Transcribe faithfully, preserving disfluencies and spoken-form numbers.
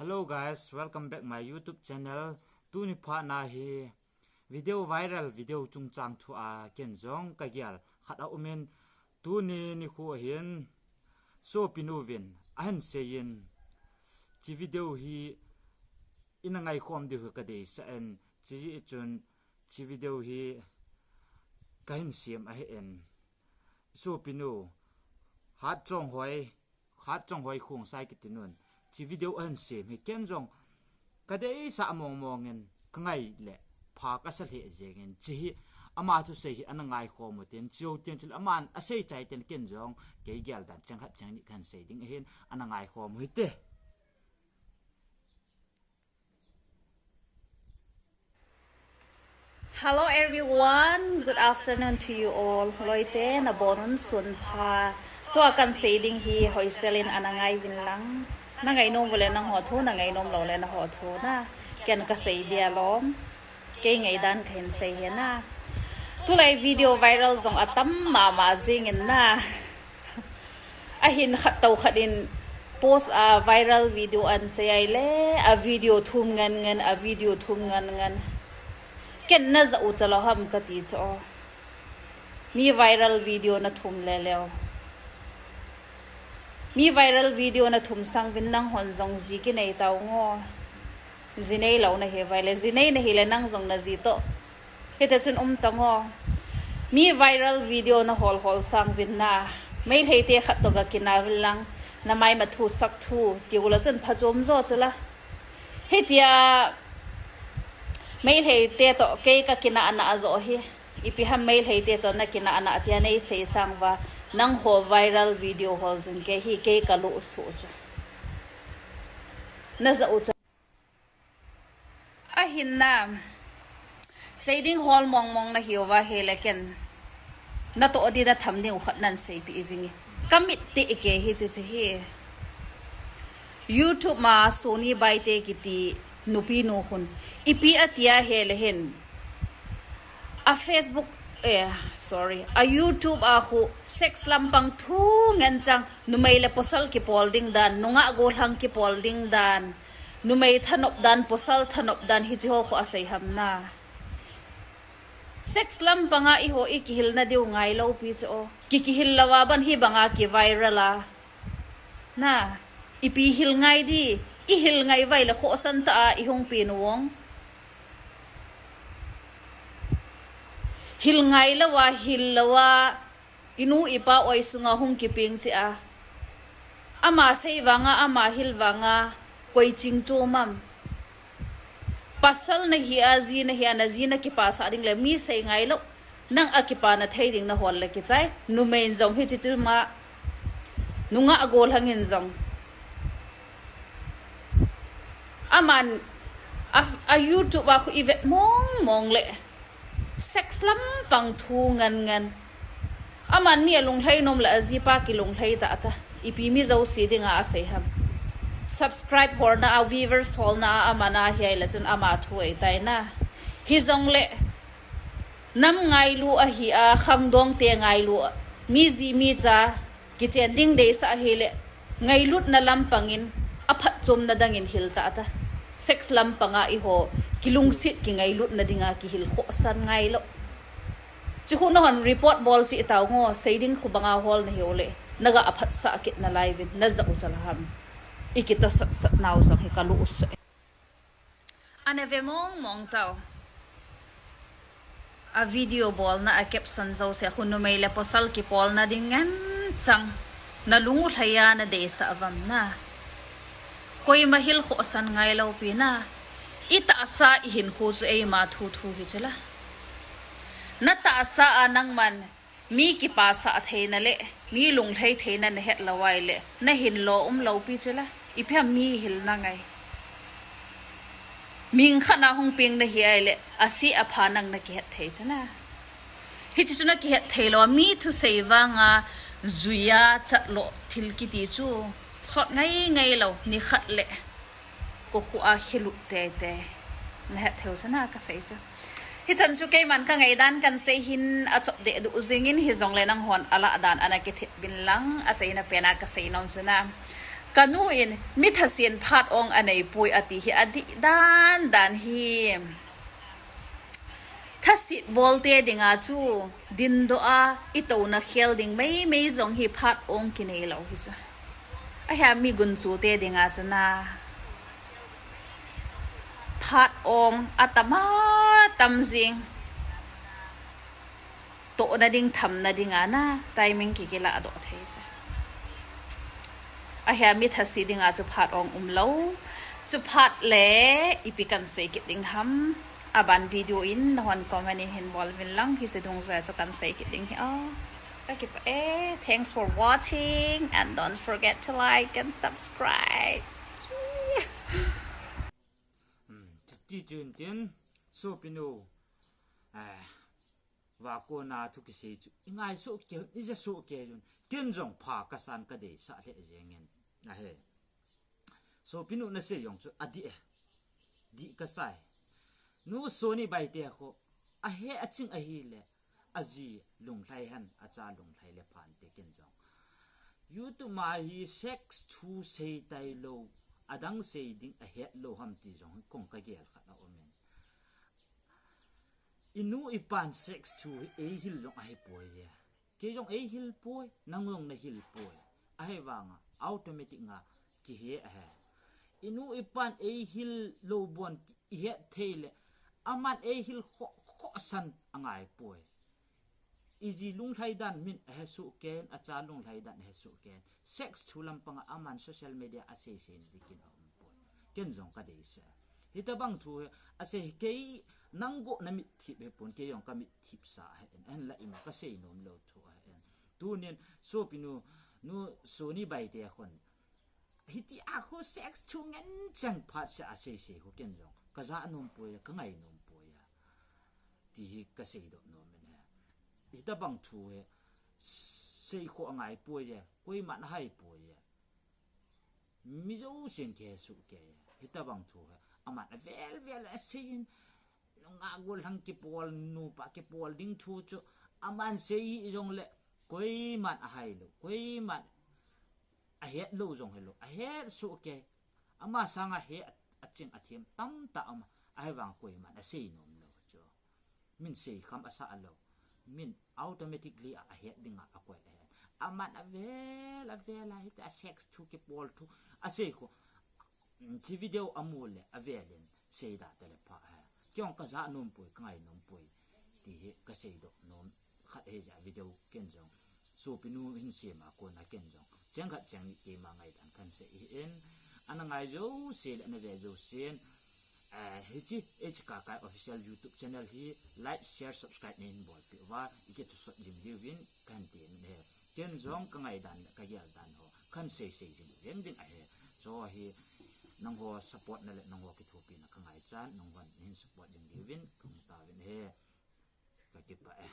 Hello guys, welcome back my YouTube channel. Tuni phat na hi video viral video chungchang thu a ken jong ka gel khat a um in, tuni nikho hin sopinu vin ahin seiyin, chi video hi ina ngaikhom diu hi ka deisah in, chi jeh chun chi video hi ka hin sem ahi in. Sopinu Hatchonghoi, Hatchonghoi Khongsai kiti nun chi video ahin sem hi ken jong ka deisah mong mong in, ka ngai le pha ka sa lheh jeng in, chi hi ama thusei hi ana ngaikhom u tin, chi ho tin, chi le aman asei chai tin, ken jong kei gel dan chang khat chang ni ka hin sei ding ahin, ana ngaikhom u hite. Hello everyone, good afternoon to you all. Loite, nabonun sunpha. Tua kan sei ding hi hoisel in ana ngai vin lang. Na ngai nom u le nangho thu, na ngai nom lou le naho thu na. Ken ka sei dia lom. Kei ngaidan ka hin sei hi na. Tulai video viral jong atam mama jing in na. Ahin khat to khat in post a viral video an sei ai le, a video thum ngan ngan, a video thum ngan ngan. Ken na ja u cha lou ham ka ti chu. Mi viral video na thum le leo. Mi viral video na thum sang vin nanghon jong ji kinei tau ngo. Ji nei lou na hi vai le, ji nei na hi le nang jong na ji to. Hiti chun um tang o. Mi viral video na hol hol sang vin na. Meilhei te khat to ga kina vin lang. Na mai ma thu sak thu. Ti u la chun pha chom jo chu la. Hitia Meilhei te to kei ka kina na a jo hi. Ipi ham Meilhei te to na kina na tia nei sei sang va. Nangho viral video hol jing kei hi kei ka lu su chu. Na ja u chu. Ahin na, sei ding hol mong mong na hiu va hi le ken. Na to di da tham ding u khat nan sei pi i vingi. Ka mit te i ke hi chu chu hi. YouTube ma Soni Baite kiti nupi nu hun. Ipi a tia hi le hin. A Facebook, eh, sorry. A YouTube a khu sex lampang thu ngen chang numei le pasal kipol ding dan, nungah gollhang kipol ding dan. Numei thanop dan, pasal thanop dan, hichi ho khu a sei ham na. Sex lampanga i ho i kihil na diu ngai lou pi chu o. Ki kihil lou a ban hi banga ki viral a. Na, ipi hil ngai di, i hil ngai vai le khohsan ta a i hung pi nu ong. Hil ngai lou a, hil lou a, I nu i pa oi sunga hung kiping chi a. Ama sei vanga, ama hil vanga, koi ching chu mam. Pasal na hi a, ji na hi a, na ji na kipasa ding le mi sei ngai lou. Nang a kipa na thei ding na hol le kichai. Numei in jong hi chi chu ma. Nungah gollhang in jong. Aman a, a YouTube a khu i vet mong mong le. Sex lampang thu ngan ngan. Aman mi a lunglhai nom le a jipa ki lunglhai ta ta. Ipi mi jouse dinga a sei ham. Subscribe holna a, viewers holna a, aman a hi ai le chun ama thu ei tai na. Hi jong le nam ngailu a hi a, khangdong te ngailu a. Mi ji mi cha. Kichen ding deisah ahile, ngailutna lampangin, aphatchomna dangin hil ta ta. Sex lampanga i ho, kilungset kingailutna dinga kihil khohsan ngai lou. Chi khu na hon report bol chi tau ngo, sei ding khu banga hol na hi ole, na ga aphatsah kit na lai vin, na ja u chala ham. I kito sot sot nau jong hi ka lu u se. Ana ve mong mong tau. A video bolna a caption jouse khu numei le pasal kipolna ding ngen chang. Na lung u lhai a na deisah vam na. Koima hil khohsan ngai lou pi na. I tahsa i hin khu chu eima thu thu hi chila. Na tahsa a nangman Mi kipasah theina le, mi lunglhai theina na het lou ai le, na hin lo um lou pi chila, ipi ham mi hil na ngai. Ming khat na hung ping na hi ai le, a si a pha nang na kihet thei chuna. Hichi chu na kihet thei lou, mi thusei vanga juia chat lou thil kiti chu, sot ngai ngai lou, ni khat le. Ko khu a hilut tei tei. Na het theu chana ka sei chu. Hichan chu keiman ka ngaidan kan sei hin a chop deh duh jingin hijongle nanghon a lah dan ana kithet bin lang a seina pena ka sei nom chuna. Kanu in mi thasen phat ong anei poi ati hi adih dan dan hi. Thaset bol te dinga chu dindoh a i touna khel ding mai mai jong hi phat ong kinei lou hi chu. Ahia mi gunchu te dinga chu na phat ong atam atam jing. Tohna ding, thamna ding a na, timing kikila doh thei chu. Ahia mi thase dinga chu phat ong um lou. Chu phat le ipi kan sei kit ding ham. Aban video in nahon comment in hin bol vin lang, hiche dungjuia chu kan sei kit ding hi o. Ka kipah e. Thanks for watching and don't forget to like and subscribe. Hmm, ti tin tin, sopinu. Eh, va kona thu kisei chu i ngai soh kei, i ja soh kei jun. Ken jong pha kasan kadeisah lheh jengin. Ahe. Sopinu nasei jong chu adih e. Dih kasai. Nu Soni Baite kho. Ahe aching ahile. Aji lunglhai hen, acha lunglhai le phan te ken jong. YouTube ma hi sex thu sei tailou, adang sei ding ahet lou ham ti jong kong kagel khat aumin. I nu i pan sex thu hi eihil jong ahi poi e. Kei jong eihil poi, nang jong nahil poi. Ahivanga, automatic nga kihe ahi. I nu i pan eihil lou bon ihet thei le, aman eihil khoh, khoh san angai poi. Iji lunglhai dan min ahe soh ken, acha lunglhai dan ahe soh ken. Sex thu lampanga aman social media asei sei na ding kin aum poi. Ken jong kadeisah. Hitabang thu hi, asei kei nang go na mitthip hi pon, kei jong ka mitthip sa ahi en. Ahinla ima kasei nom lou thu ahi en. Tunin, sopinu, nu Soni Baite khon. Hiti a kho sex thu ngen chang phat sa asei sei kho ken jong. Kaja nom poi, kangai nom poi. Ti hi kasei doh nom in ahi. Hitabang thu hi, sei kho angai poi e, koiman ahai poi e. Mi jousen kihe soh kei e. Hitabang thu hi, aman avel vel asei in, nungah gollhang kipol, nupa kipol ding thu chu, aman sei hih jongle, koiman ahai lou, koiman ahet lou jong hilou, ahet soh kei. Ama sanga he a, aching athem tamtah um, ahivang koiman asei nom lou chu. Min sei kham asah lou. Min automatically a, ahet dinga akoi ahen. Aman avel, avel a hiti a sex thu kipol thu. Asei kho. Mm, chi video amu le avel in sei da tele pha he. Kei jong kaja nom poi, kangai nom poi. Ti hi kasei doh nom khat ahi jeh a video ken jong. Sopinu hin sema kona ken jong. Cheng khat cheng ni keima ngaidan kan sei hi in. Ana ngai jouse le ana ve jousen. Eh, hiche H K Kai Official YouTube channel hi like, share, subscribe neihin bolpeh uva, ikithusot jing diuvin kahin temin ahi. Ken jong kangaidan le kageldan ho kahin seisei jing jeng ding ahi. Chu hi nangho support na le nangho kithopina kangaichan, nanghon neihin support jing diuvin kahung tauvin ahi. Kakipah e.